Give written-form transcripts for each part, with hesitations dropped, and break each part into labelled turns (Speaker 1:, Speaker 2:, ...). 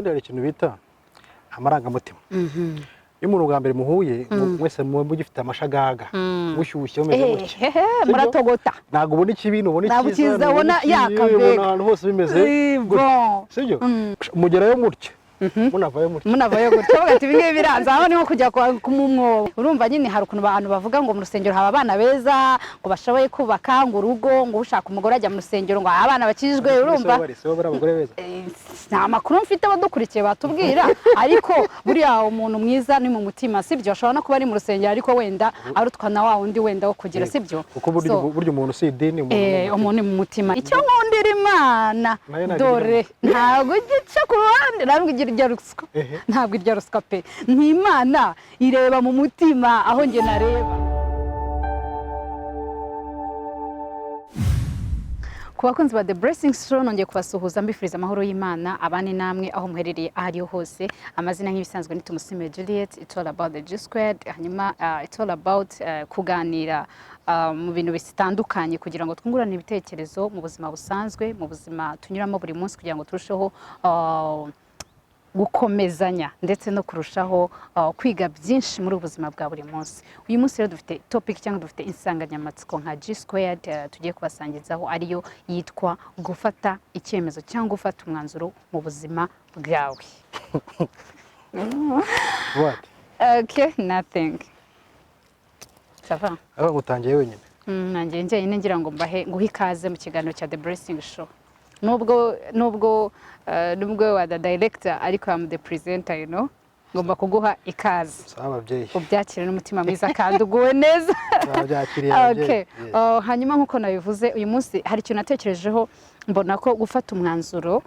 Speaker 1: Ubundi hari ikintu bita amarangamutima. Iyo umuntu bwa mbere muhuye, mwese muba mugifite amashagaga, mushyushye, mumeze gutya.
Speaker 2: Hehe, muratogota.
Speaker 1: Ntabwo ubona ikibi, ntubona
Speaker 2: Ntabwo
Speaker 1: icyiza,
Speaker 2: icyiza,
Speaker 1: ntubona
Speaker 2: ubona
Speaker 1: ikibi,
Speaker 2: yaka
Speaker 1: ubona
Speaker 2: mbega.
Speaker 1: ahantu hose bimeze gutya.
Speaker 2: Bon.
Speaker 1: Sibyo? Mugerayo mutya, munavayo mutya.
Speaker 2: Munavayo gutya, bavuga ati: "Ibi ngibi biranze." Aho niho kujya mu mwobo. Urumva nyine hari ukuntu abantu bavuga ngo mu rusengero haba abana beza, ngo bashoboye kubaka ngo urugo, ngo ushaka umugore ajya mu rusengero, ngo abana bakijijwe, urumva.
Speaker 1: Si bo bari abagore beza?
Speaker 2: Nta makuru mfite, abadukurikiye batubwira, ariko buriya umuntu mwiza ni mu mutima, sibyo? Ashobora no kuba ari mu rusengero, ariko wenda arutwa na wa wundi wenda wo kugira, sibyo?
Speaker 1: Kuko burya
Speaker 2: So,
Speaker 1: burya umuntu si idini, umuntu ni umutima.
Speaker 2: Umuntu ni mu mutima. Icyo nkundira Imana,
Speaker 1: Nayo ntabwo
Speaker 2: dore ntabwo igica ku ruhande, ntabwo igira irya ruswa. Ntabwo irya ruswa pe. Ni Imana ireba mu mutima aho njye nareba. Ku bakunzi ba The Blessing Show, nongeye kubasuhuza, mbifuriza amahoro y'Imana abane namwe aho muherereye, aho ariho hose. Amazina nk'ibisanzwe ni Tumusime Juliet. It's all about the G squared. Hanyuma it's all about kuganira mu bintu bitandukanye kugira ngo twungurane ibitekerezo mu buzima busanzwe, mu buzima tunyuramo buri munsi, kugira ngo turusheho gukomezanya ndetse no kurushaho kwiga byinshi muri ubu buzima bwa buri munsi. Uyu munsi rero dufite topic cyangwa dufite insanganyamatsiko nka G squared tugiye kubasangizaho, ariyo yitwa gufata icyemezo cyangwa gufata umwanzuro mu buzima bwawe.
Speaker 1: What?
Speaker 2: Okay, nothing. Ça va?
Speaker 1: Aho ngutangiye wenyine.
Speaker 2: Nanjye njyenyine ngira ngo mbahe nguhe ikaze mu kiganiro cya The Blessing Show. Nubwo wa the director, ariko I'm the presenter. Ngomba kuguha ikaze.
Speaker 1: Sawa, ababyeyi.
Speaker 2: Ubyakire n'umutima mwiza kandi uguwe neza.
Speaker 1: Babyakiriye ababyeyi.
Speaker 2: Okay.
Speaker 1: Yes.
Speaker 2: Hanyuma nk'uko nabivuze, uyu munsi hari ikintu natekerejeho, mbona ko gufata umwanzuro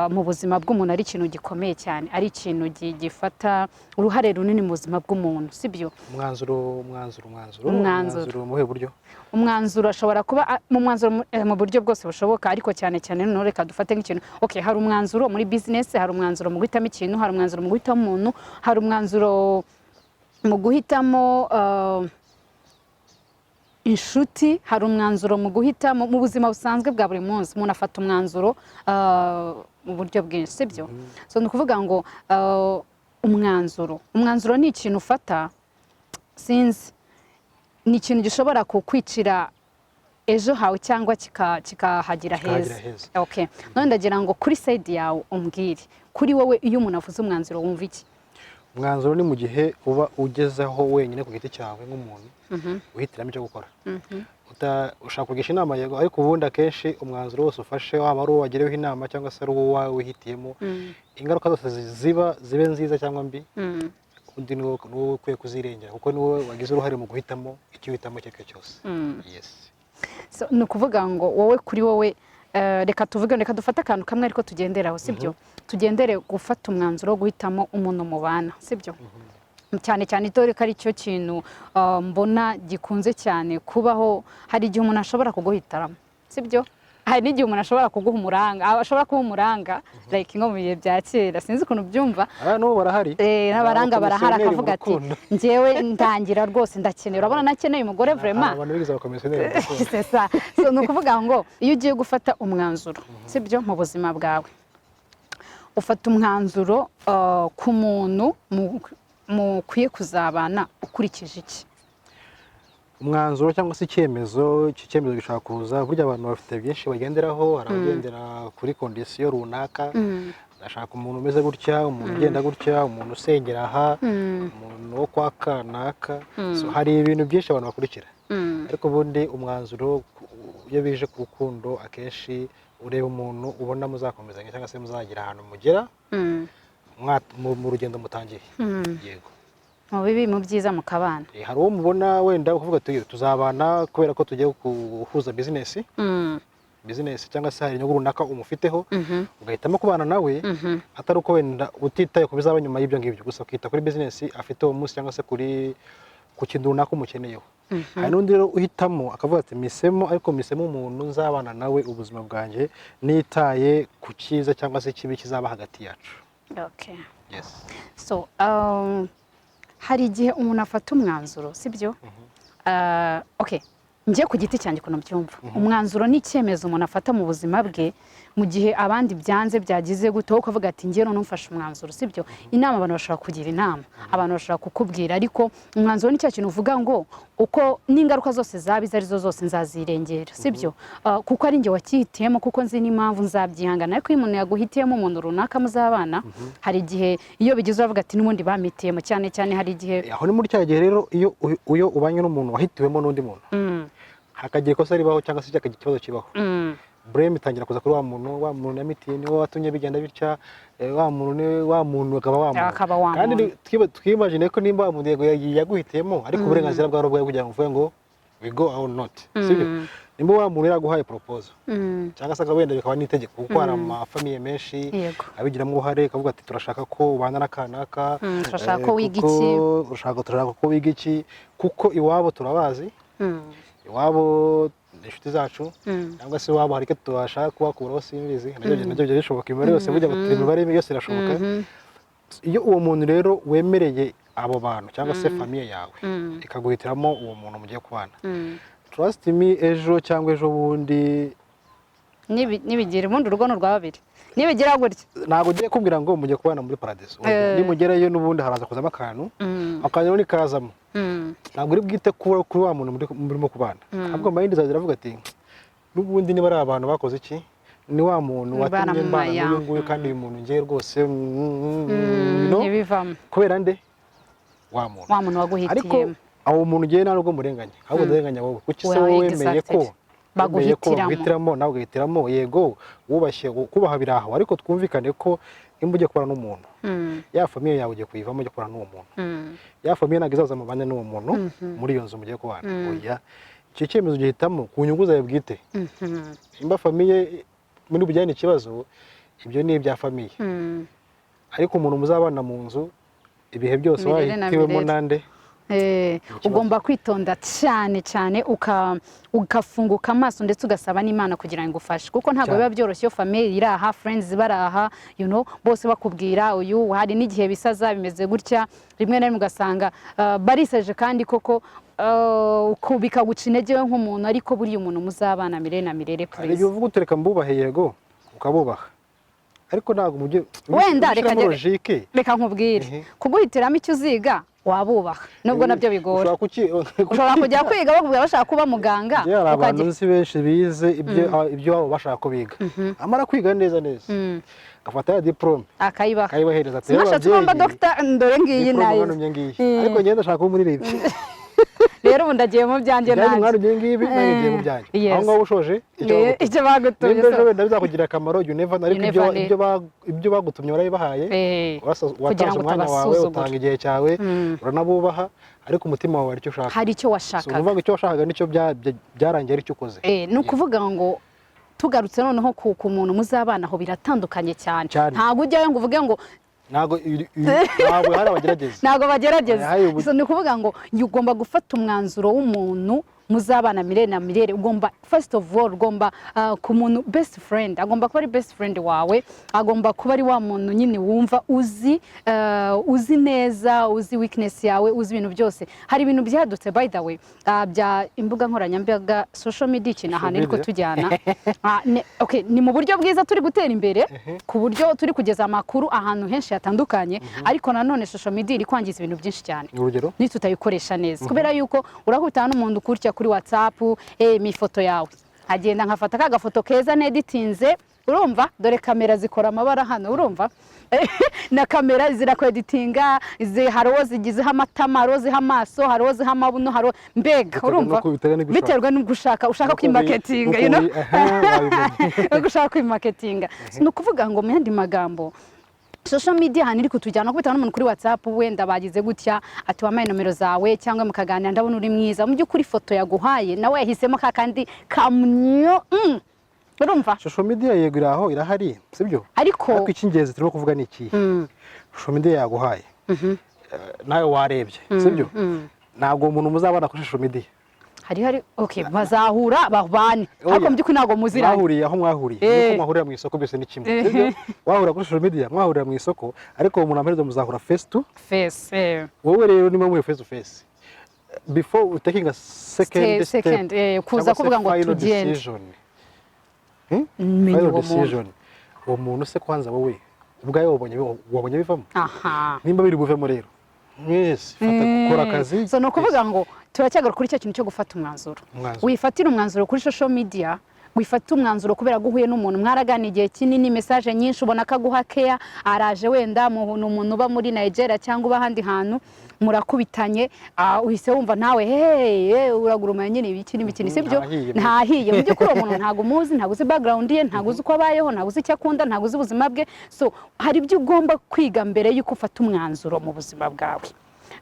Speaker 2: mu buzima bw'umuntu ari ikintu gikomeye cyane, ari ikintu gifata uruhare runini mu buzima bw'umuntu, sibyo?
Speaker 1: Umwanzuro, umwanzuro, umwanzuro.
Speaker 2: Umwanzuro.
Speaker 1: Mu buhe buryo?
Speaker 2: Umwanzuro ashobora kuba mu mwanzuro mu buryo bwose bushoboka, ariko cyane cyane noneho reka dufate nk'ikintu, okay, hari umwanzuro muri business, hari umwanzuro mu guhitamo ikintu, hari umwanzuro mu guhitamo umuntu, hari umwanzuro mu guhitamo inshuti, hari umwanzuro mu guhitamo mu buzima busanzwe bwa buri munsi. Umuntu afata umwanzuro mu buryo bwinshi, sibyo? So ni ukuvuga ngo umwanzuro ni ikintu ufata, sinzi, ni ikintu gishobora kukwicira ejo hawe cyangwa kikahagira
Speaker 1: Kikahagira
Speaker 2: heza.
Speaker 1: Heza.
Speaker 2: Okay, none ndagira ngo kuri side yawe umbwire, kuri wowe iyo umuntu avuze umwanzuro wumva iki?
Speaker 1: Umwanzuro ni mu gihe uba ugezeho wenyine ku giti cyawe nk'umuntu uhitiramo icyo gukora. Ushaka kugisha inama, yego, ariko ubundi akenshi umwanzuro wose ufashe, waba ari uwo wagiriweho inama cyangwa se ari uwo wawe wihitiyemo, ingaruka zose ziba zibe nziza cyangwa mbi, undi ni wowe ukwiye kuzirengera, kuko ni wowe wagize uruhare mu guhitamo icyo uhitamo icyo ari cyo cyose. Yes.
Speaker 2: So, ni ukuvuga ngo wowe, kuri wowe, reka tuvuge, reka dufate akantu kamwe ariko tugenderaho, sibyo? Tugendere gufata umwanzuro wo guhitamo umuntu mubana, sibyo? Cyane cyane dore ko ari cyo kintu mbona gikunze cyane kubaho. Hari igihe umuntu ashobora kuguhitaramo, sibyo? Hari n'igihe umuntu ashobora kuguha umuranga, ashobora kuba umuranga, like nko mu bihe bya kera, sinzi ukuntu byumva.
Speaker 1: Aba n'ubu barahari.
Speaker 2: N'abaranga barahari.
Speaker 1: Abakomisiyoneri mu
Speaker 2: Akavuga ati:
Speaker 1: rukundo.
Speaker 2: "Njyewe ndangira rwose, ndakeneye, urabona nakeneye umugore vraiment."
Speaker 1: Abantu bigize abakomisiyoneri mu rukundo.
Speaker 2: C'est ça. So, ni ukuvuga ngo iyo ugiye gufata umwanzuro, sibyo, mu buzima bwawe, ufata umwanzuro ku muntu mukwiye kuzabana ukurikije iki?
Speaker 1: Umwanzuro cyangwa se icyemezo, iki cyemezo gishobora kuza, burya abantu bafite byinshi bagenderaho. Hari abagendera kuri condition runaka: ndashaka umuntu umeze gutya, umuntu ugenda gutya, umuntu usengera aha, umuntu wo kwa kanaka. So, hari ibintu byinshi abantu bakurikira, ariko ubundi umwanzuro iyo bije ku rukundo, akenshi ureba umuntu ubona muzakomezanya cyangwa se muzagira ahantu mugera mu rugendo mutangiye, yego.
Speaker 2: Mu bibi, mu byiza, mukabana.
Speaker 1: Hari uwo mubona wenda ukavuga ati: "Tuzabana kubera ko tugiye guhuza business business cyangwa se hari inyungu runaka umufiteho," ugahitamo kubana nawe, atari uko wenda utitaye ku bizaba nyuma y'ibyo ngibyo, gusa ukita kuri business afite uwo munsi cyangwa se ku kintu runaka umukeneyeho. Hari n'undi rero uhitamo akavuga ati: "Misemo, ariko misemo umuntu nzabana nawe ubuzima bwanjye, nitaye ku cyiza cyangwa se ikibi kizaba hagati yacu." Yes.
Speaker 2: So hari igihe umuntu afata umwanzuro, sibyo? Okay. Njye ku giti cyanjye ukuntu mbyumva, umwanzuro ni icyemezo umuntu afata mu buzima bwe mu gihe abandi byanze, byagize gute, wowe ukavuga ati: "Njye noneho mfashe umwanzuro," sibyo? Inama, abantu bashobora kugira inama, abantu bashobora kukubwira, ariko umwanzuro ni cya kintu uvuga ngo uko n'ingaruka zose zaba izo arizo zose nzazirengera, sibyo? Kuko ari njye wakihitiyemo, kuko nzi n'impamvu nzabyihangana. Ariko iyo umuntu yaguhitiyemo umuntu runaka muzabana, hari igihe iyo bigize uravuga ati: "N'ubundi bampitiyemo." Cyane cyane hari igihe
Speaker 1: Aho ni muri cya gihe rero iyo ubanye n'umuntu wahitiwemo n'undi muntu, hakagira ikosa ribaho cyangwa se hakagira ikibazo kibaho, blame itangira kuza kuri wa muntu. Wa muntu yamitiye niwe watumye bigenda bitya, wa muntu ni wa muntu, akaba wa muntu.
Speaker 2: Akaba wa
Speaker 1: Kandi
Speaker 2: muntu.
Speaker 1: Twimagine ko nimba wa muntu yego yaguhitiyemo, ariko uburenganzira bwawe ubwawe kugira ngo uvuge ngo we go or not, sibyo? Nimba wa muntu yaraguhaye proposal cyangwa se akaba wenda bikaba n'itegeko, kuko hari amafamille menshi abigiramo uruhare, akavuga ati: "Turashaka ko ubana n'akanaka,
Speaker 2: Turashaka ko wiga
Speaker 1: kuko
Speaker 2: iki."
Speaker 1: Turashaka ko wiga iki, kuko iwabo turabazi, iwabo ni inshuti zacu, cyangwa se iwabo hari icyo tubashaka kubakuraho, simbizi." Nabyo bijya bishoboka. Imibare yose burya, batera imibare yose irashoboka. Iyo uwo muntu rero wemereye abo bantu cyangwa se famille yawe ikaguhitiramo uwo muntu mugiye kubana, trust me, ejo cyangwa ejo bundi
Speaker 2: Nibigira ubundi urugo ni urwa babiri, nibigira gutya
Speaker 1: Ntabwo ugiye kubwira ngo mujye kubana muri paradiso. Nimugerayo n'ubundi haraza kuzamo akantu. Akantu rero nikazamo, ntabwo uri bwite kuri wa muntu murimo kubana, ahubwo mind izajya iravuga ati: "N'ubundi niba ari abantu bakoze iki, ni wa muntu watumye mbana
Speaker 2: Baramumaya.
Speaker 1: n'uyu nguyu, kandi uyu muntu ngiye rwose, you know,
Speaker 2: Ntibivamo.
Speaker 1: kubera nde? Wa muntu."
Speaker 2: Wa muntu
Speaker 1: Ariko
Speaker 2: waguhitiyemo.
Speaker 1: aho umuntu ugiye nta nubwo murenganya, ahubwo ndarenganya wowe. Kuki se
Speaker 2: Well,
Speaker 1: wowe wemeye ko
Speaker 2: exactly.
Speaker 1: wemeye ko
Speaker 2: Baguhitiramo.
Speaker 1: baguhitiramo, nawe ugahitiramo? Yego wubashye, kubaha biraho, ariko twumvikane ko nimba ugiye kubana n'umuntu, ya famille yawe ugiye kuyivamo ujya kubana n'uwo muntu. Ya famille ntabwo izaza mubane n'uwo muntu muri iyo nzu mugiye kubana. Oya, icyo cyemezo ugihitamo ku nyungu zawe bwite. Nimba famille muri bujyane ikibazo, ibyo ni ibya famille, ariko umuntu muzabana mu nzu ibihe byose
Speaker 2: Mirere na
Speaker 1: wahitiwemo
Speaker 2: mirere.
Speaker 1: nande?
Speaker 2: Ugomba kwitonda cyane cyane, ugafunguka amaso, ndetse ugasaba n'Imana kugira ngo igufashe, kuko ntabwo biba byoroshye iyo famille iri aha, friends bari aha, bose bakubwira uyu. Hari n'igihe bisaza bimeze gutya, rimwe na rimwe ugasanga barisaje kandi koko, bikaguca intege we nk'umuntu. Ariko buriya umuntu muzabana mirere na mirere,
Speaker 1: Hari igihe
Speaker 2: please.
Speaker 1: uvuga utereka mbubahe, yego ukabubaha, ariko ntabwo mujye
Speaker 2: Wenda reka
Speaker 1: ushyiramo logique.
Speaker 2: Reka nkubwire, kuguhitiramo icyo uziga wabubaha, nubwo nabyo bigora.
Speaker 1: Ushobora
Speaker 2: Ushobora kujya kwiga bakubwira bashaka kuba muganga,
Speaker 1: Njye hari abantu nzi benshi bize ibyo wabo bashaka ko biga, amara kwiga neza neza agafata ya diplôme
Speaker 2: akayibaha,
Speaker 1: akayibahereza ati:
Speaker 2: "Sinashatse
Speaker 1: "Rero
Speaker 2: kuba
Speaker 1: babyeyi,
Speaker 2: dogita, ndore ngiyi
Speaker 1: diplôme
Speaker 2: nayo."
Speaker 1: mwantumye ngiyi, ariko njyewe ndashaka kuba umuririmbyi."
Speaker 2: "Rero ubu ndagiye mu byanjye."
Speaker 1: Ibyanyu
Speaker 2: Nanjye
Speaker 1: mwarumye ngibi, nanjye ngiye mu byanjye. Aho ngaho ushoje icyo bagutumye.
Speaker 2: Icyo bagutumye.
Speaker 1: Nimba ejo wenda bizakugirira akamaro, you never know, ariko
Speaker 2: You never know.
Speaker 1: ibyo bagutumye warabibahaye,
Speaker 2: Kugira
Speaker 1: watanze
Speaker 2: ngo
Speaker 1: umwanya wawe,
Speaker 2: utabasuzugura.
Speaker 1: utanga igihe cyawe, uranabubaha, ariko umutima wawe hari icyo ushaka.
Speaker 2: Hari icyo
Speaker 1: So,
Speaker 2: washakaga.
Speaker 1: ukuvuga ngo icyo washakaga nicyo byarangiye ari cyo ukoze.
Speaker 2: Ni ukuvuga ngo tugarutse noneho ku muntu muzabana, aho biratandukanye cyane.
Speaker 1: Cyane.
Speaker 2: Ntabwo ujyayo ngo uvuge ngo
Speaker 1: Ntabwo hari abagerageza.
Speaker 2: Ntabwo bagerageza.
Speaker 1: Hari
Speaker 2: So, ni ukuvuga ngo ugomba gufata umwanzuro w'umuntu muzabana mirere na mirere. Ugomba, first of all, ugomba ku muntu best friend, agomba kuba ari best friend wawe, agomba kuba ari wa muntu nyine wumva uzi, uzi neza, uzi weakness yawe, uzi ibintu byose. Hari ibintu byadutse, by the way, bya imbuga nkoranyambaga, social media, ikintu ahantu ariko
Speaker 1: media.
Speaker 2: tujyana. Okay, ni mu buryo bwiza turi gutera imbere, ku buryo turi kugeza amakuru ahantu henshi hatandukanye, ariko nanone social media iri kwangiza ibintu byinshi cyane
Speaker 1: Urugero?
Speaker 2: nitutayikoresha neza, kubera yuko urahutana n'umuntu kurya kuri WhatsApp, mi ifoto yawe, agenda nkafata ka gafoto keza neditinze. Urumva, dore kamera zikora amabara hano, urumva na kamera zirakweditinga, hari uwo zigizeho amatama, hari uwo ziha amaso, hari uwo ziha amabuno, hari uwo mbega
Speaker 1: Biterwa
Speaker 2: urumva
Speaker 1: biterwa n'ibyo ushaka.
Speaker 2: Biterwa n'uko ushaka kwimaketinga, you know?
Speaker 1: Aha, wabimenye.
Speaker 2: Uko ushaka kwimaketinga. Ni ukuvuga ngo mu yandi magambo, social media ahantu iri kutujyana, kubitana n'umuntu kuri WhatsApp, wenda bagize gutya ati: "Wampaye nomero zawe?" cyangwa mukaganira, "Ndabona uri mwiza." Mu by'ukuri ifoto yaguhaye nawe yahisemo ka kandi kamyo, urumva?
Speaker 1: Social media yego iri aho, irahari, sibyo?
Speaker 2: Ariko
Speaker 1: Ariko icy'ingenzi turimo kuvuga ni ikihe? Social media yaguhaye, nawe warebye, sibyo? Ntabwo uwo muntu muzabana kuri social media.
Speaker 2: Hari okay, bazahura babane,
Speaker 1: Oya.
Speaker 2: ariko mu by'ukuri ntabwo muziranye.
Speaker 1: Mwahuriye aho mwahuriye, nuko mwahurira mu isoko, byose ni kimwe, sibyo? Wahurira kuri social media, mwahurira mu isoko, ariko uwo muntu amaherezo muzahura face to
Speaker 2: face.
Speaker 1: Wowe rero niba muhuye face to face, Before taking a second step,
Speaker 2: Second, kuza
Speaker 1: cyangwa se
Speaker 2: kuvuga ngo
Speaker 1: final
Speaker 2: tugende.
Speaker 1: decision.
Speaker 2: Menya
Speaker 1: Final
Speaker 2: uwo muntu.
Speaker 1: decision, uwo muntu se kwanza wowe ubwawe wabonye bivamo? Nimba biri buvemo rero, yes, fata, gukora akazi.
Speaker 2: So ni ukuvuga ngo turacyagaruka kuri icyo kintu cyo gufata umwanzuro.
Speaker 1: Umwanzuro.
Speaker 2: Wifatira umwanzuro kuri social media, wifata umwanzuro kubera ko uhuye n'umuntu mwaraganira igihe kinini, message nyinshi, ubona ko aguha keya, araje wenda ni umuntu uba muri Nigeria cyangwa uba ahandi hantu, murakubitanye, uhise wumva nawe hey, uragurumanya nyine ibiki n'ibiki, sibyo?
Speaker 1: Ntahiye.
Speaker 2: Ntahiye. Mu by'ukuri uwo muntu ntabwo umuzi, ntabwo uzi background ye, ntabwo uzi uko abayeho, ntabwo uzi icyo akunda, ntabwo uzi ubuzima bwe. So hari ibyo ugomba kwiga mbere y'uko ufata umwanzuro mu buzima bwawe.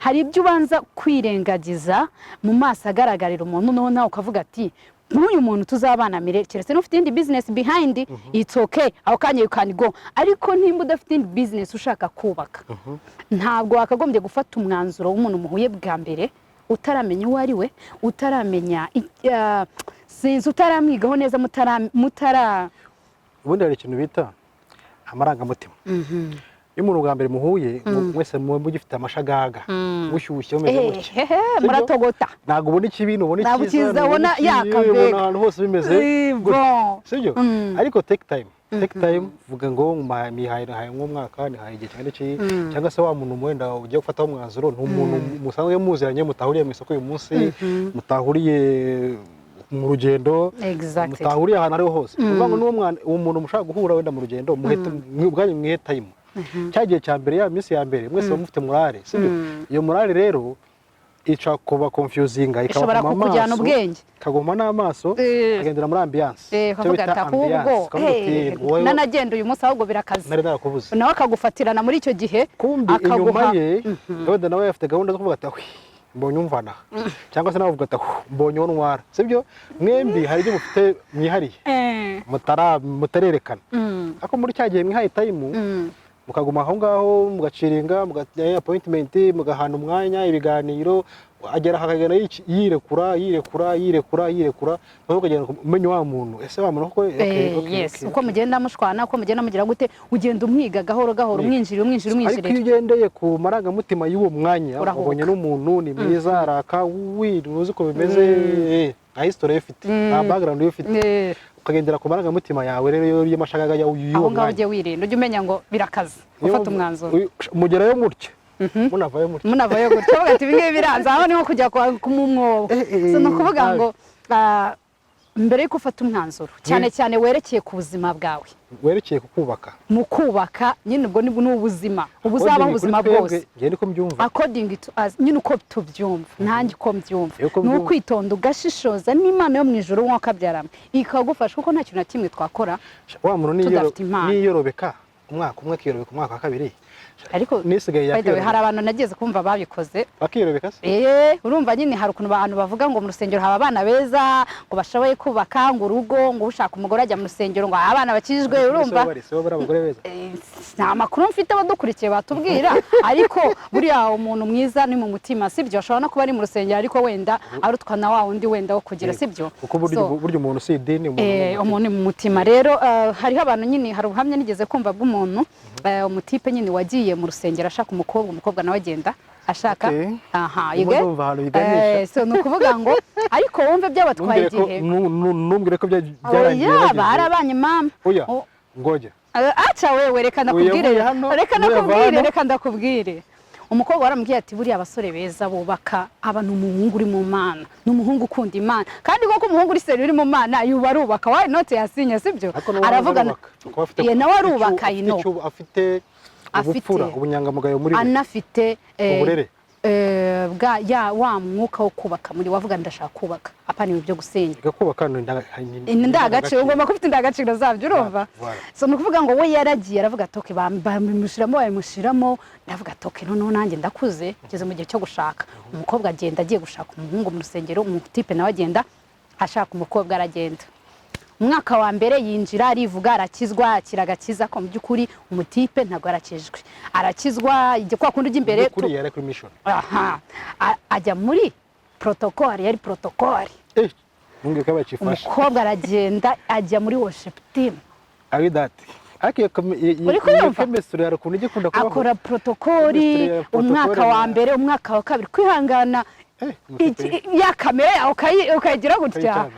Speaker 2: Hari ibyo ubanza kwirengagiza mu maso agaragarira umuntu, noneho nawe ukavuga ati: "Nk'uyu muntu tuzabana mire." Keretse n'ufite indi business behind, it's okay, aho kanya you can go. Ariko nimba udafite indi business, ushaka kubaka, ntabwo wakagombye gufata umwanzuro w'umuntu muhuye bwa mbere utaramenya uwo ari we, utaramenya sinzi, utaramwigaho neza, mutara
Speaker 1: Ubundi hari ikintu bita amarangamutima. Iyo umuntu bwa mbere muhuye, mwese muba mugifite amashagaga, mushyushye, mumeze gutya.
Speaker 2: Ehehe, muratogota.
Speaker 1: Ntabwo ubona ikibi, ntubona
Speaker 2: Ntabwo
Speaker 1: icyiza,
Speaker 2: icyiza,
Speaker 1: ntubona
Speaker 2: ubona
Speaker 1: ikibi,
Speaker 2: yaka
Speaker 1: ubona
Speaker 2: mbega.
Speaker 1: ahantu hose bimeze gutya.
Speaker 2: Bon.
Speaker 1: Sibyo? Ariko take time, take time. Vuga ngo nihaye nk'umwaka, nihaye igihe cyane iki, cyangwa se wa muntu wenda ugiye gufataho umwanzuro ni umuntu musanzwe muziranye, mutahuriye mu isoko uyu munsi, mutahuriye mu rugendo, mutahuriye ahantu ariho hose. Ni ukuvuga ngo n'uwo uwo muntu mushaka guhura wenda mu rugendo, ubwanyu mwihe time. Cya gihe cya mbere, ya minsi ya mbere, mwese muba mufite morale, sibyo? Iyo morale rero ica kuba confusinga,
Speaker 2: Ishobora
Speaker 1: ikabahuma
Speaker 2: kukujyana
Speaker 1: amaso,
Speaker 2: ubwenge.
Speaker 1: ikaguma n'amaso, ikagendera muri ambiance.
Speaker 2: Eh, ukavuga ati ahubwo
Speaker 1: Wowe
Speaker 2: nanagenda uyu munsi ahubwo birakaze.
Speaker 1: Nari narakubuze.
Speaker 2: Nawe akagufatirana muri icyo gihe.
Speaker 1: Kumbi inyuma
Speaker 2: Akaguha
Speaker 1: ye wenda nawe afite gahunda zo kuvuga ati: "Ahwi, mbonye umvana," cyangwa se nawe avuga ati: "Ahu, mbonye uwo ntwara." Sibyo? Mwembi hari ibyo mufite mwihariye mutarerekana. Ariko muri cya gihe mwihaye time, mukaguma aho ngaho, mugaciringa, mugajya appointment, mugahana umwanya, ibiganiro, agera akagenda yirekura, yirekura, yirekura, yirekura, noneho ukagenda umenya wa muntu, ese wa muntu koko, okay, okay,
Speaker 2: Yes,
Speaker 1: okay,
Speaker 2: uko
Speaker 1: okay.
Speaker 2: mugenda mushwana, uko mugenda mugira gute, ugenda umwiga gahoro gahoro, umwinjirira, umwinjira,
Speaker 1: Ariko iyo
Speaker 2: umwinjirira.
Speaker 1: ugendeye ku marangamutima y'uwo mwanya,
Speaker 2: Urahubuka.
Speaker 1: ubonye n'umuntu ni mwiza, araka uzi uko bimeze, nta history ufite, nta background ufite, ukagendera ku marangamutima yawe rero y'amashagaga y'uwo
Speaker 2: Aho ngaho
Speaker 1: mwanya.
Speaker 2: ujye wirinda, ujye umenya ngo birakaze
Speaker 1: Niyo
Speaker 2: gufata
Speaker 1: mpamvu
Speaker 2: umwanzuro.
Speaker 1: Mugerayo mutya, munavayo mutya.
Speaker 2: Munavayo gutya, bavuga ati: "Ibi ngibi biranze." Aho niho kujya mu mwobo. So ni ukuvuga ngo mbere y'uko ufata umwanzuro, cyane cyane werekeye ku buzima bwawe,
Speaker 1: Werekeye ku kubaka.
Speaker 2: Mu kubaka nyine, ubwo ni ubuzima, uba uzabaho ubuzima bwose.
Speaker 1: Njye niko mbyumva.
Speaker 2: According to us nyine, uko tubyumva, nanjye uko mbyumva,
Speaker 1: Iyo uko
Speaker 2: ni
Speaker 1: mbyumva.
Speaker 2: ukwitonda, ugashishoza, n'Imana yo mu ijuru nk'uko ikagufasha, kuko nta kintu na kimwe twakora
Speaker 1: Wa muntu
Speaker 2: tudafite impano.
Speaker 1: Niyorobeka umwaka umwe, akiyorobeka umwaka wa kabiri,
Speaker 2: Ariko
Speaker 1: nisigaye
Speaker 2: by the way, hari
Speaker 1: yakiyorobeka.
Speaker 2: abantu nageze kumva babikoze.
Speaker 1: Bakiyorobeka se?
Speaker 2: Urumva nyine hari ukuntu abantu bavuga ngo mu rusengero haba abana beza, ngo bashoboye kubaka, ngo urugo, ngo ushaka umugore ajya mu rusengero, ngo abana bakijijwe, urumva.
Speaker 1: Si bo bari abagore beza?
Speaker 2: Nta makuru mfite, abadukurikiye batubwira. Ariko buriya umuntu mwiza ni mu mutima, sibyo? Ashobora no kuba ari mu rusengero, ariko wenda arutwa na wa wundi wenda wo kugira, sibyo?
Speaker 1: Kuko burya
Speaker 2: So,
Speaker 1: burya umuntu si idini, umuntu ni umutima.
Speaker 2: Umuntu ni mu mutima. Rero hariho abantu nyine, hari ubuhamya nigeze kumva bw'umuntu, umutipe nyine wagiye mu rusengero ashaka umukobwa, umukobwa nawe agenda ashaka. Aha.
Speaker 1: Ndimo
Speaker 2: Yige?
Speaker 1: ndumva ahantu biganisha.
Speaker 2: So ni ukuvuga ngo ariko wumve byabatwaye
Speaker 1: Ntumbwire ko
Speaker 2: igihe.
Speaker 1: Ntumbwire ko byarangiye
Speaker 2: Oya,
Speaker 1: bageze-
Speaker 2: barabanye mama.
Speaker 1: Oya,
Speaker 2: Oh.
Speaker 1: ngoja.
Speaker 2: Aca wewe, reka ndakubwire.
Speaker 1: Uyavuye hano,
Speaker 2: Reka
Speaker 1: n'uyava
Speaker 2: ndakubwire.
Speaker 1: hano.
Speaker 2: Reka ndakubwire. Umukobwa waramubwiye ati: "Buriya abasore beza bubaka aba ni umuhungu uri mu Mana, ni umuhungu ukunda Imana." Kandi koko umuhungu uri sérieux, uri mu Mana, yuba arubaka, why not? Yasinye, sibyo?
Speaker 1: Ariko nawe
Speaker 2: Aravuga
Speaker 1: arubaka. Kuko afite
Speaker 2: Ye, nawe arubaka, ino
Speaker 1: afite ubupfura, ubunyangamugayo muri we.
Speaker 2: Anafite
Speaker 1: Uburere.
Speaker 2: Bwa ya wa mwuka wo kubaka muri wavuga: "Ndashaka kubaka, apana ibintu byo gusenya."
Speaker 1: Reka, kubaka ni
Speaker 2: Indangagaciro, ugomba kuba ufite indangagaciro zabyo, urumva?
Speaker 1: Voilà.
Speaker 2: So ni ukuvuga ngo we yaragiye aravuga ati: "Okay." Babimushyiramo, babimushyiramo, ndavuga ati: "Okay, noneho nanjye ndakuze, ngeze mu gihe cyo gushaka." Umukobwa agenda agiye gushaka umuhungu mu rusengero, umutipe nawe agenda ashaka umukobwa. Aragenda, umwaka wa mbere yinjira, arivuga, arakizwa, akira agakiza ko mu by'ukuri umutipe ntabwo arakijwe, arakizwa kwa kundi ujya imbere.
Speaker 1: Kuri yari kuri mission.
Speaker 2: Aha. Ajya muri protocole, yari protocole.
Speaker 1: Ntumbwire ko bakifashe.
Speaker 2: Umukobwa aragenda ajya muri worship team.
Speaker 1: Ari dati, ariko iyo
Speaker 2: Uri
Speaker 1: iyo
Speaker 2: kuyumva?
Speaker 1: chemistry hari ukuntu ijya ikunda kubaho.
Speaker 2: Akora protocole.
Speaker 1: Chemistry ya protocole
Speaker 2: Umwaka wa mbere, umwaka wa kabiri, kwihangana. Ya kamera yawe ukayigira gutya,
Speaker 1: ukayicana.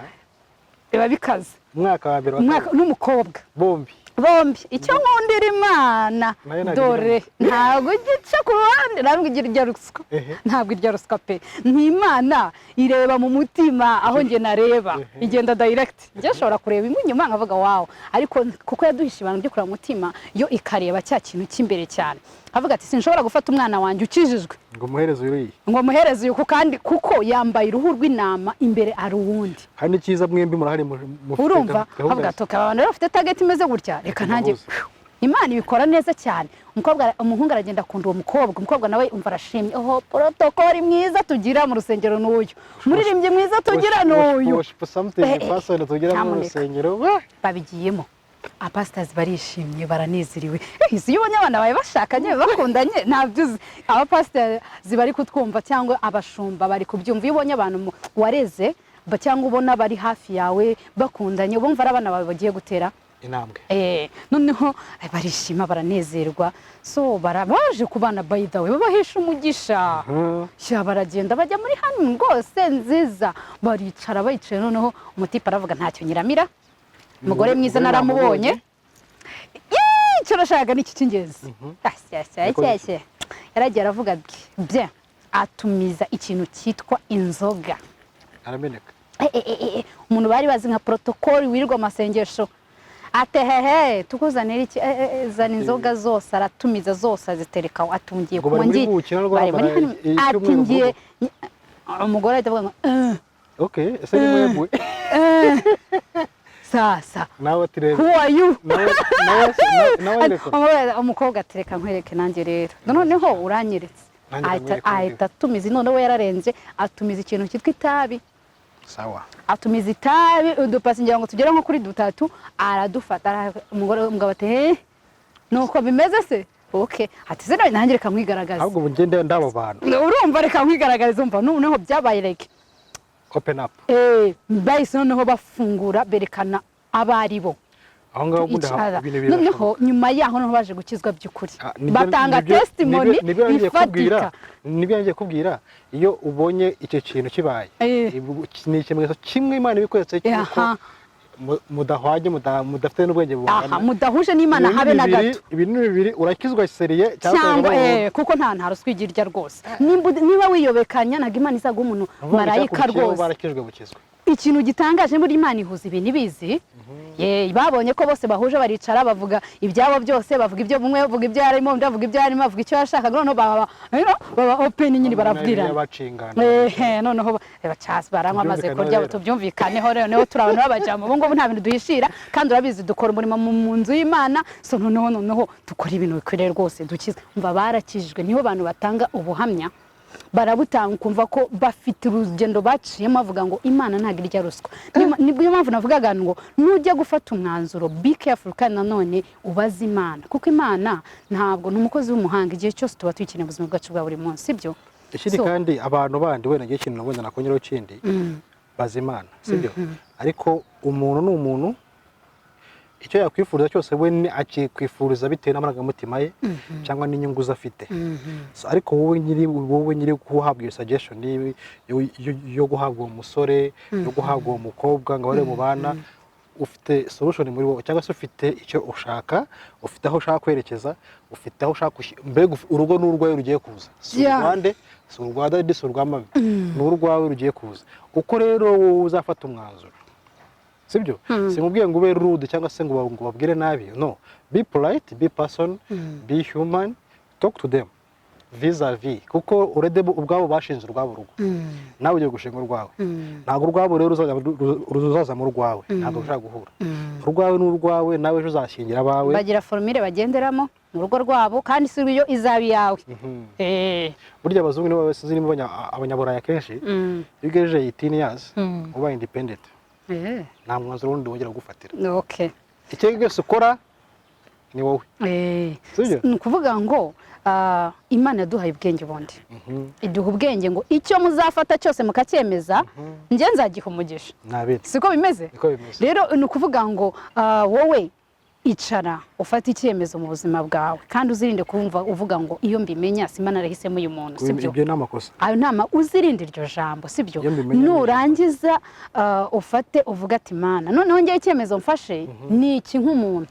Speaker 2: Biba bikaze.
Speaker 1: Umwaka wa mbere, wa
Speaker 2: Umwaka
Speaker 1: kabiri.
Speaker 2: N'umukobwa.
Speaker 1: Bombi.
Speaker 2: Bombi. Icyo nkundira Imana,
Speaker 1: Nayo ntabwo
Speaker 2: dore ntabwo igica ku ruhande, ntabwo igira irya ruswa. Ntabwo irya ruswa pe. Ni Imana ireba mu mutima aho njye nareba, igenda direct. Njye nshobora kureba imwe inyuma nkavuga "wow", ariko kuko yaduhishe ibintu byo kureba mu mutima, yo ikareba cya kintu cy'imbere cyane, avuga ati: "Sinshobora gufata umwana wanjye ukijijwe
Speaker 1: ngo umuhereze uriya,
Speaker 2: ngo muhereze uyu, kandi kuko yambaye uruhu rw'intama, imbere ari uwundi."
Speaker 1: Hari n'icyiza, mwembi murahari, mufite
Speaker 2: Urumva,
Speaker 1: gahunda.
Speaker 2: Avuga ati: "Abantu rero bafite target imeze gutya, reka ntange."
Speaker 1: Muhuze.
Speaker 2: Imana ibikora neza cyane. Umukobwa, umuhungu aragenda akunda uwo mukobwa, umukobwa nawe umva arashimye: "Oh, protocol mwiza tugira mu rusengero n'uyu, umuririmbyi mwiza tugira n'uyu."
Speaker 1: Worship something person tugira mu
Speaker 2: Nyamuneka.
Speaker 1: rusengero wah!
Speaker 2: Babigiyemo, abapasitazi barishimye, baranezerewe. Iyo ubonye abana bawe bashakanye, bakundanye, ntabyo uzi. Abapasitazi bari kutwumva cyangwa abashumba bari kubyumva, iyo ubonye abantu wareze cyangwa ubona bari hafi yawe bakundanye, ubumva ari abana bawe bagiye gutera
Speaker 1: intambwe.
Speaker 2: Noneho barishima, baranezerwa. So baje kubana, by the way, babahesha umugisha. Sha, baragenda bajya muri hano rwose nziza, baricara, bayicaye. Noneho umutipe aravuga: "Ntacyo nyiramira, umugore mwiza
Speaker 1: Umugore
Speaker 2: naramubonye."
Speaker 1: namubonye.
Speaker 2: Yeee, icyo nashakaga ni iki cy'ingenzi.
Speaker 1: Yakoze
Speaker 2: Asya. Yaragiye aravuga bye, atumiza ikintu cyitwa inzoga.
Speaker 1: Arameneka.
Speaker 2: Umuntu bari bazi nka protocol wirirwa amasengesho atehehe: "Tukuzanira iki?" "Zana inzoga zose." Aratumiza zose, azitereka aho, atungiye
Speaker 1: Ngo bari
Speaker 2: kunywa.
Speaker 1: muri
Speaker 2: Ngiye
Speaker 1: buki narwo
Speaker 2: bari muri
Speaker 1: bamara
Speaker 2: hano,
Speaker 1: icyumweru
Speaker 2: ati
Speaker 1: mu
Speaker 2: ngiye
Speaker 1: rugo.
Speaker 2: Umugore ahita avuga ngo
Speaker 1: Okay, ese ni mwebwe?
Speaker 2: Sasa
Speaker 1: Nawe ati rero
Speaker 2: who are you?
Speaker 1: Nawe reka.
Speaker 2: Umukobwa ati: "Reka nkwereke nanjye rero, noneho uranyeretse."
Speaker 1: Nanjye
Speaker 2: Ahita
Speaker 1: nkwereke undi.
Speaker 2: Ahita atumiza, noneho yararenze, atumiza ikintu cyitwa itabi.
Speaker 1: Sawa.
Speaker 2: Atumiza itabi, udupasi ngira ngo tugere nko kuri dutatu, aradufata. Umugore, umugabo ati: "Eh, nuko bimeze se? Okay." Ati: "Se nanjye reka nkwigaragaze."
Speaker 1: Ahubwo ubu ngende ndabo bantu.
Speaker 2: Urumva, reka nkwigaragarize. Umva, noneho byabaye like
Speaker 1: Open up.
Speaker 2: Bahise noneho bafungura, berekana abo ari bo.
Speaker 1: Aho ngaho ubundi
Speaker 2: Each other.
Speaker 1: ibintu
Speaker 2: Noneho
Speaker 1: birashoboka.
Speaker 2: nyuma yaho noneho baje gukizwa by'ukuri,
Speaker 1: Ah, nibyo-
Speaker 2: batanga testimony
Speaker 1: nibyo ngiye kubwira.
Speaker 2: ifatika.
Speaker 1: Nibyo ngiye kubwira, iyo ubonye icyo kintu kibaye, ni ikimenyetso kimwe Imana ibikweretse cy'uko mudahwanye, mudafite n'ubwenge bungana.
Speaker 2: Mudahuje n'Imana
Speaker 1: Ibintu
Speaker 2: habe na
Speaker 1: bibiri-
Speaker 2: gato.
Speaker 1: Ibintu bibiri: urakizwa sérieux cyangwa
Speaker 2: Cyangwa
Speaker 1: ukazamo burundu.
Speaker 2: Kuko nta ruswa igira rwose. Niba wiyobekanya, ntabwo Imana izaguha umuntu
Speaker 1: Ni ukuvuga ngo
Speaker 2: marayika
Speaker 1: icyakurikiyeho
Speaker 2: rwose.
Speaker 1: Barakijwe, bukizwa.
Speaker 2: Ikintu gitangaje muri Imana ihuza ibintu ibizi. Ye, babonye ko bose bahuje, baricara, bavuga ibyabo byose, bavuga ibyo bumwe, bavuga ibyo yarimo, undi avuga ibyo yarimo, bavuga icyo yashakaga. Noneho baba open nyine, barabwirana.
Speaker 1: Bacingana.
Speaker 2: Ehe, noneho bacasi baranywa, amaze
Speaker 1: Tubyumvikaneho
Speaker 2: kurya.
Speaker 1: rero.
Speaker 2: Tubyumvikaneho rero. Noneho turi abantu b'abajama, ubu ngubu nta bintu duhishira, kandi urabizi dukora umurimo mu nzu y'Imana. So noneho dukora ibintu bikwiriye rwose, dukize. Umva, barakijijwe, niho abantu batanga ubuhamya, barabutanga, ukumva ko bafite urugendo baciyemo, bavuga ngo Imana ntabwo irya ruswa. Niyo mpamvu navugaga ngo nujya gufata umwanzuro, be careful, kandi nanone ubaze Imana, kuko Imana ntabwo ni umukozi w'umuhanga, igihe cyose tuba tuyikeneye mu buzima bwacu bwa buri munsi, sibyo?
Speaker 1: Ikindi kandi abantu bandi, wenda ngiye ikintu wenda nakongeraho ikindi, baza Imana, sibyo? Ariko umuntu ni umuntu, icyo yakwifuriza cyose we akikwifuriza bitewe n'amarangamutima ye cyangwa n'inyungu ze afite. So, ariko wowe nyiri guhabwa iyo suggestion yo guhabwa uwo musore, yo guhabwa uwo mukobwa ngo bare mubana, ufite solution muri wowe, cyangwa se ufite icyo ushaka, ufite aho ushaka kwerekeza, ufite aho ushaka mbega urugo ni urwawe rugiye kuza, si urwande, si urwa daddy, si urwa mummy, ni urwawe rugiye kuza. Uko rero wowe uzafata umwanzuro, sibyo? Sinkubwiye ngo ube rude cyangwa se ngo babwire nabi. No, be polite, be person, be human, talk to them vis-a-vis, kuko already ubwabo bashinze urwabo rugo, nawe ugiye gushinga urwawe. Ntabwo urwabo rero ruzaza mu rwawe, ntabwo rushobora guhura. Urwawe ni urwawe, nawe ejo uzashyingira abawe.
Speaker 2: Bagira formule bagenderamo mu rugo rwabo, kandi si yo izaba iyawe.
Speaker 1: Burya abazungu nibo, sinzi niba abanyaburaya kenshi, iyo ugejeje 18 years uba independent, nta mwanzuro wundi wongera gufatira. Icyo cyose ukora ni wowe. Sibyo?
Speaker 2: Ni ukuvuga ngo Imana yaduhaye ubwenge, ubundi iduha ubwenge ngo icyo muzafata cyose mukacyemeza, njye nzagiha umugisha.
Speaker 1: Ntabindi.
Speaker 2: Siko bimeze?
Speaker 1: Niko bimeze.
Speaker 2: Rero ni ukuvuga ngo wowe Icara ufate icyemezo mu buzima bwawe, kandi uzirinde kumva uvuga ngo "Iyo mbimenya simba narahisemo uyu muntu," sibyo?
Speaker 1: Ibyo ni amakosa.
Speaker 2: Ayo nama, uzirinde iryo jambo, sibyo?
Speaker 1: Iyo mbimenya.
Speaker 2: Nurangiza ufate uvuge ati "Mana, noneho ngewe icyemezo mfashe ni iki nk'umuntu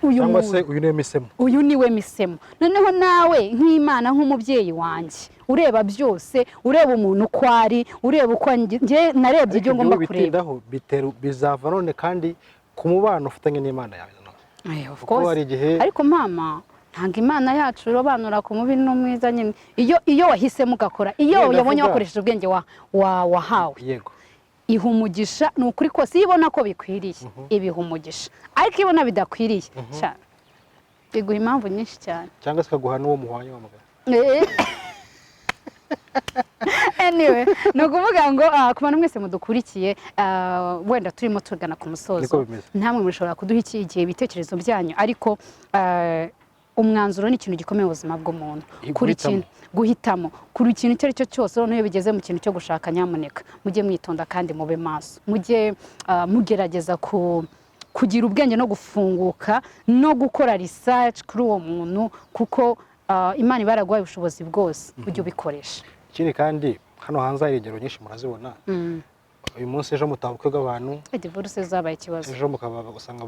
Speaker 2: uyu
Speaker 1: Cyangwa se
Speaker 2: muntu,
Speaker 1: uyu niwe misemo.
Speaker 2: Uyu niwe misemo." Noneho nawe nk'Imana, nk'umubyeyi wanjye ureba byose, ureba umuntu uko ari, ureba uko njye narebye ibyo ngomba kureba.
Speaker 1: Bitindaho bitera bizava none kandi ku mubano ufitanye n'Imana yawe nanone.
Speaker 2: Of
Speaker 1: Kuko
Speaker 2: course.
Speaker 1: hari igihe
Speaker 2: Ariko mama, ntabwo Imana yacu irobanura ku mubi n'umwiza nyine. Iyo wahisemo ugakora, iyo
Speaker 1: Nyine
Speaker 2: yabonye
Speaker 1: ndavuga-
Speaker 2: wakoresheje ubwenge wahawe, iha umugisha. Ni ukuri kose, iyo ibona ko bikwiriye ibiha umugisha, ariko iyo ibona bidakwiriye sha, biguha impamvu nyinshi cyane.
Speaker 1: Cyangwa se ikaguha n'uwo muhwanye wa mugabo.
Speaker 2: Anyway, ni ukuvuga ngo ku bantu mwese mudukurikiye, wenda turimo tugana ku musozo.
Speaker 1: Niko bimeze.
Speaker 2: Ntamwe mushobora kuduha iki igihe ibitekerezo byanyu, ariko umwanzuro ni ikintu gikomeye mu buzima bw'umuntu. Kuri
Speaker 1: Guhitamo.
Speaker 2: ikintu guhitamo, kuri ikintu icyo ari cyo cyose. Noneho iyo bigeze mu kintu cyo gushaka, nyamuneka mujye mwitonda kandi mube maso, mujye mugerageza kugira ubwenge no gufunguka no gukora research kuri uwo muntu, kuko Imana iba yaraguhaye ubushobozi bwose, ujye ubikoresha.
Speaker 1: Ikindi kandi, hano hanze hari ingero nyinshi murazibona. Uyu munsi, ejo mutaha ubukwe bw'abantu.
Speaker 2: Divorce zabaye ikibazo.
Speaker 1: Ejo mukaba usanga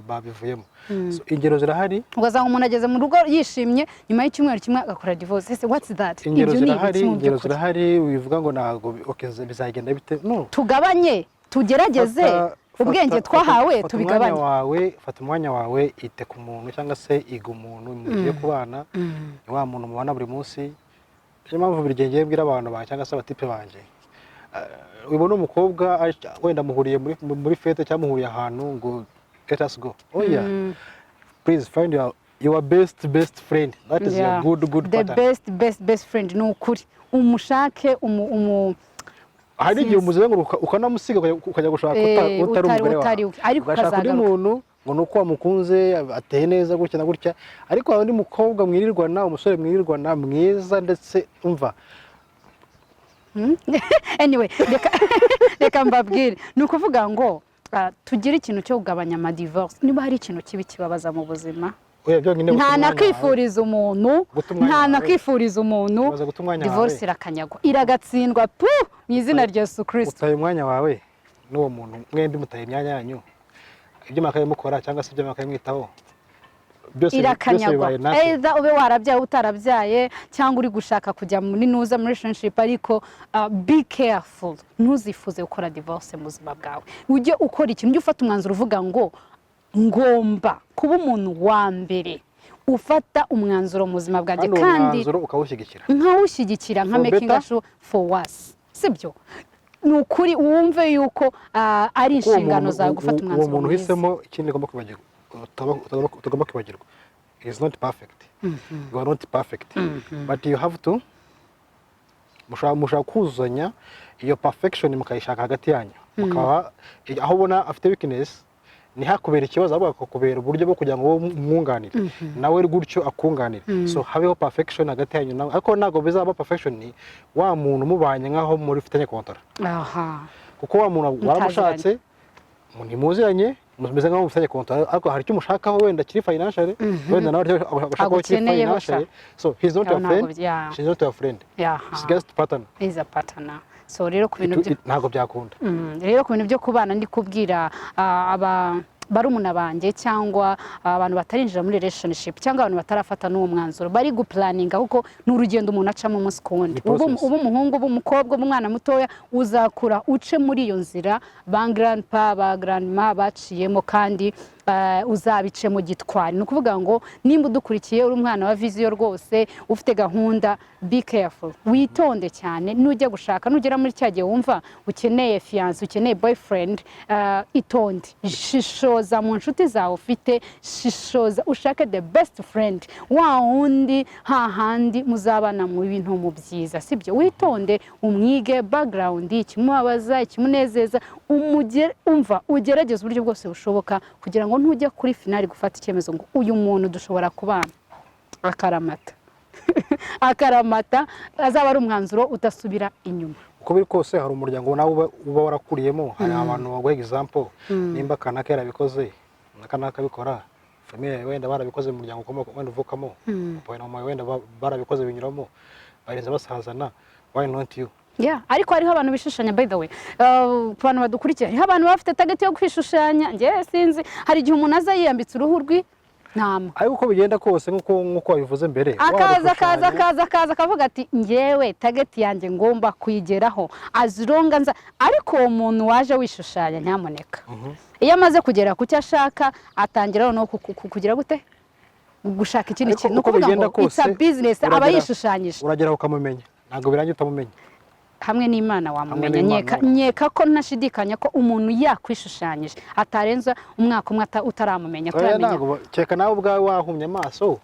Speaker 1: babivuyemo. So, ingero zirahari.
Speaker 2: Ugasanga umuntu ageze mu rugo yishimye, nyuma y'icyumweru kimwe agakora divorce. Ese what's that?
Speaker 1: Ingero
Speaker 2: Ibyo ni
Speaker 1: zirahari.
Speaker 2: ibiki mu
Speaker 1: Ingero
Speaker 2: by'ukuri?
Speaker 1: zirahari. Wivuga ngo ntabwo okay, bizagenda bite? No.
Speaker 2: Tugabanye, tugerageze ubwenge twahawe
Speaker 1: Fata
Speaker 2: tubigabanye.
Speaker 1: umwanya wawe, fata umwanya wawe, ite ku muntu cyangwa se iga umuntu mugiye kubana. Ni wa muntu mubana buri munsi. Niyo mpamvu buri gihe ngiye mbwira abantu banjye cyangwa se abatipe banjye, ubona umukobwa wenda muhuriye muri fête cyangwa muhuriye ahantu ngo "Let us go." Oya, please find your best best friend, that is your good good
Speaker 2: The
Speaker 1: partner.
Speaker 2: best best best friend, ni ukuri umushake umu
Speaker 1: Hari n'igihe umuzenguruka ukanamusiga, ukajya gushaka utari umugore
Speaker 2: utari
Speaker 1: wawe,
Speaker 2: we, ariko
Speaker 1: ugashaka undi
Speaker 2: ukazagaruka.
Speaker 1: muntu ngo ni uko wamukunze, ateye neza gutya na gutya, ariko hari undi mukobwa mwirirwana, umusore mwirirwana mwiza, ndetse umva.
Speaker 2: Anyway, reka mbabwire, ni ukuvuga ngo tugire ikintu cyo kugabanya amadivorce. Niba hari ikintu kibi kibabaza mu buzima,
Speaker 1: Oya, byonyine guta
Speaker 2: nta
Speaker 1: umwanya wawe.
Speaker 2: Nakwifuriza umuntu,
Speaker 1: Guta umwanya
Speaker 2: nta
Speaker 1: wawe.
Speaker 2: nakwifuriza umuntu
Speaker 1: Umaze guta umwanya wawe.
Speaker 2: divorce. Irakanyagwa, iragatsindwa pu mu izina rya Yesu Kirisito.
Speaker 1: Utaye umwanya wawe n'uwo muntu, mwembi mutaye imyanya yanyu, ibyo mwakabaye mukora cyangwa se ibyo mwakabaye mwitaho byose, byose
Speaker 2: Irakanyagwa.
Speaker 1: bibaye nothing.
Speaker 2: Either ube warabyaye, utarabyaye, cyangwa uri gushaka kujya muri nuza muri relationship, ariko be careful, ntuzifuze gukora divorce mu buzima bwawe. Ujye ukora ikintu, ujye ufata umwanzuro uvuga ngo "Ngomba kuba umuntu wa mbere ufata umwanzuro mu buzima bwanjye,"
Speaker 1: Kandi uwo
Speaker 2: kandi
Speaker 1: mwanzuro ukawushyigikira.
Speaker 2: Nkawushyigikira nka
Speaker 1: For
Speaker 2: making
Speaker 1: better?
Speaker 2: sure for worse, sibyo? Ni ukuri wumve yuko ari
Speaker 1: Kuko uwo
Speaker 2: inshingano
Speaker 1: muntu-
Speaker 2: zawe gufata
Speaker 1: uwo
Speaker 2: umwanzuro
Speaker 1: muntu
Speaker 2: mwiza.
Speaker 1: uhisemo, ikindi ugomba kwibagirwa, utagomba kwibagirwa, is not perfect, you are not perfect, but you have to mushobora kuzuzanya iyo perfection, mukayishaka hagati yanyu, mukaba aho ubona afite weakness ntihakubera ikibazo, ahubwo akakubera uburyo bwo kugira ngo wowe mwunganire, nawe gutyo akunganire. So habeho perfection hagati yanyu nawe, ariko ntabwo bizaba perfection wa muntu mubanye nk'aho muri ufitanye kontara, kuko wa muntu waramushatse, ntimuziranye, mumeze nk'aho mufitanye kontara, ariko hari icyo umushakaho wenda kiri financial, wenda nawe hari icyo agushakaho kiri
Speaker 2: Agukeneyeho.
Speaker 1: financial. So he's not
Speaker 2: Aho
Speaker 1: your friend,
Speaker 2: ntabwo
Speaker 1: she's not your friend, she's just partner.
Speaker 2: Is a partner. So rero ku bintu byo
Speaker 1: Ntabwo byakunda.
Speaker 2: Rero ku bintu byo kubana, ndi kubwira aba barumuna banjye cyangwa abantu batarinjira muri relationship cyangwa abantu batarafata n'uwo mwanzuro, bari guplanninga, kuko ni urugendo umuntu acamo umunsi ku wundi.
Speaker 1: Ni
Speaker 2: Uba
Speaker 1: process.
Speaker 2: uba umuhungu, uba umukobwa, uba umwana mutoya, uzakura uce muri iyo nzira ba grandpa, ba grandma baciyemo, kandi uzabicemo gitwari. Ni ukuvuga ngo nimba udukurikiye uri umwana wa vision rwose, ufite gahunda, be careful, witonde cyane nujya gushaka. Nugera muri cya gihe wumva ukeneye fiancé, ukeneye boyfriend, itonde, shishoza mu nshuti zawe ufite, shishoza ushake the best friend, wa wundi hahandi muzabana mu bintu mu byiza, sibyo? Witonde, umwige background, ikimubabaza, ikimunezeza, umugere, umva, ugerageze uburyo bwose bushoboka kugira ngo ntujya kuri finale gufata icyemezo ngo uyu muntu dushobora kubana akaramata, akaramata, azaba ari umwanzuro udasubira inyuma.
Speaker 1: Uko biri kose hari umuryango nawe uba warakuriyemo, hari abantu baguha example, nimba kanaka yarabikoze Naka nakabikora, famille yawe wenda barabikoze mu muryango ukomoka, wenda uvukamo, papa wawe na mama wawe wenda barabikoze, binyuramo, barinze basazana, why not you?
Speaker 2: Yeah, ariko hariho abantu bishushanya. By the way, ku bantu badukurikiye, hariho abantu baba bafite target yo kwishushanya. Njye sinzi, hari igihe umuntu aza yiyambitse uruhu rw'intama.
Speaker 1: Ariko uko bigenda kose, nk'uko wabivuze mbere,
Speaker 2: akaza akaza
Speaker 1: wabishushanya,
Speaker 2: akaza akaza akavuga ati: "Njyewe target yanjye ngomba kuyigeraho azironga nza." Ariko uwo muntu waje wishushanya, nyamuneka, iyo amaze kugera ku cyo ashaka, atangira noneho kugira gute? Gushaka ikindi
Speaker 1: Ariko
Speaker 2: kintu. Ni
Speaker 1: uko
Speaker 2: ukuvuga
Speaker 1: bigenda
Speaker 2: ngo it's a
Speaker 1: kose,
Speaker 2: business aba yishushanyije.
Speaker 1: Uragera ukamumenya, ntabwo birangira utamumenya.
Speaker 2: Hamwe n'Imana wamumenya.
Speaker 1: N'Imana
Speaker 2: Nkeka
Speaker 1: wamumenya.
Speaker 2: Nkeka ko ntashidikanya ko umuntu yakwishushanyije atarenza umwaka umwe utaramumenya,
Speaker 1: Oya,
Speaker 2: utaramenya.
Speaker 1: Ntabwo kereka nawe ubwawe wahumye amaso,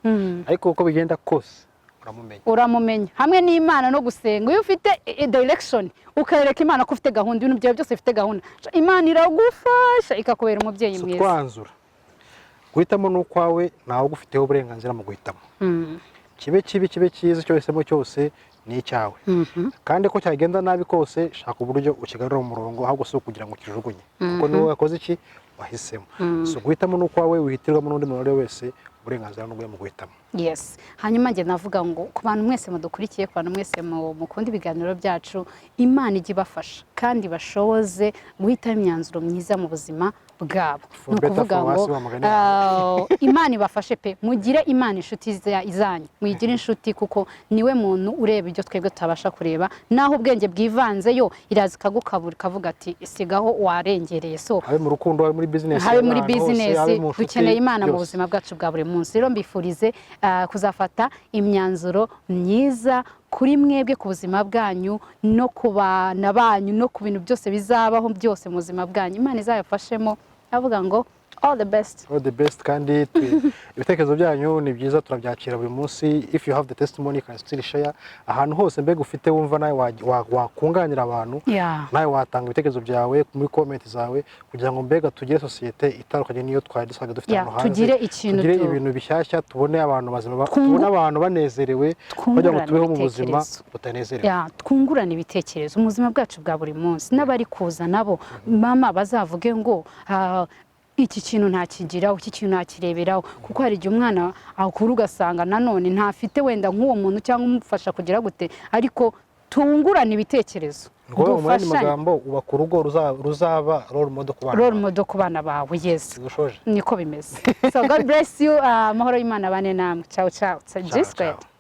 Speaker 1: ariko uko bigenda kose uramumenya.
Speaker 2: Uramumenya hamwe n'Imana no gusenga. Iyo ufite direction, ukarereka Imana ko ufite gahunda, ibintu byawe byose bifite gahunda, Imana iragufasha ikakubera umubyeyi
Speaker 1: So
Speaker 2: mwiza.
Speaker 1: twanzura, guhitamo ni ukwawe, ntawe ugufiteho uburenganzira mu guhitamo. Kibe kibi, kibe cyiza, icyo wahisemo cyose ni icyawe. Kandi ko cyagenda nabi kose, shaka uburyo ukigarura mu murongo, ahubwo si ukugira ngo ukijugunye, kuko niwe wakoze iki wahisemo. So guhitamo ni ukwawe, wihitirwamo n'undi muntu uwo ari we wese, uburenganzira ni ubwawe mu guhitamo.
Speaker 2: Yes. Hanyuma njye navuga ngo ku bantu mwese mudukurikiye, ku bantu mwese mukunda ibiganiro byacu, Imana ijye ibafasha kandi bashoboze guhitamo imyanzuro myiza mu buzima bwabo.
Speaker 1: For
Speaker 2: Ni
Speaker 1: better,
Speaker 2: ukuvuga
Speaker 1: for
Speaker 2: ngo
Speaker 1: worse, wa mugani.
Speaker 2: Imana ibafashe pe. Mugire Imana inshuti zanyu, muyigire inshuti, kuko niwe muntu ureba ibyo twebwe tutabasha kureba. Naho ubwenge bwivanzeyo, iraza ikagukabura, ikavuga ati: "Sigaho, warengereye." So
Speaker 1: habe mu rukundo, habe muri business,
Speaker 2: habe muri
Speaker 1: ahantu hose,
Speaker 2: business,
Speaker 1: habe mu nshuti,
Speaker 2: dukeneye Imana mu
Speaker 1: byose.
Speaker 2: buzima bwacu bwa buri munsi. Rero mbifurize kuzafata imyanzuro myiza kuri mwebwe, ku buzima bwanyu no ku bana banyu no ku bintu byose bizabaho byose mu buzima bwanyu. Imana izabafashemo. Avuga ngo all the best.
Speaker 1: All the best. Kandi ibitekerezo byanyu ni byiza, turabyakira buri munsi. If you have the testimony, you can still share ahantu hose. Mbega ufite wumva nawe wakunganira abantu, nawe watanga ibitekerezo byawe muri comment zawe, kugira ngo mbega tugire sosiyete itandukanye n'iyo twari dusanzwe dufite hano hanze.
Speaker 2: Tugire ikintu
Speaker 1: tugire ibintu bishyashya, tubone abantu bazima, tubone abantu banezerewe, kugira ngo
Speaker 2: twungurane
Speaker 1: tubeho mu buzima
Speaker 2: ibitekerezo.
Speaker 1: butanezerewe.
Speaker 2: Yeah, twungurane ibitekerezo mu buzima bwacu bwa buri munsi. N'abari kuza nabo, mama, bazavuge ngo: "Ah, iki kintu ntakigiraho, iki kintu ntakireberaho." Kuko hari igihe umwana akura ugasanga nanone ntafite wenda nk'uwo muntu cyangwa umufasha kugira gute, ariko tungurane ibitekerezo,
Speaker 1: Ngo mu yandi
Speaker 2: dufashanye.
Speaker 1: magambo, ubaka urugo ruzaba role model ku bana
Speaker 2: Role
Speaker 1: bawe.
Speaker 2: model ku bana bawe, yes.
Speaker 1: Dushoje.
Speaker 2: Niko bimeze. So God bless you. Amahoro y'Imana bane namwe. Ciao ciao.
Speaker 1: Ciao,
Speaker 2: G Squared.
Speaker 1: Ciao.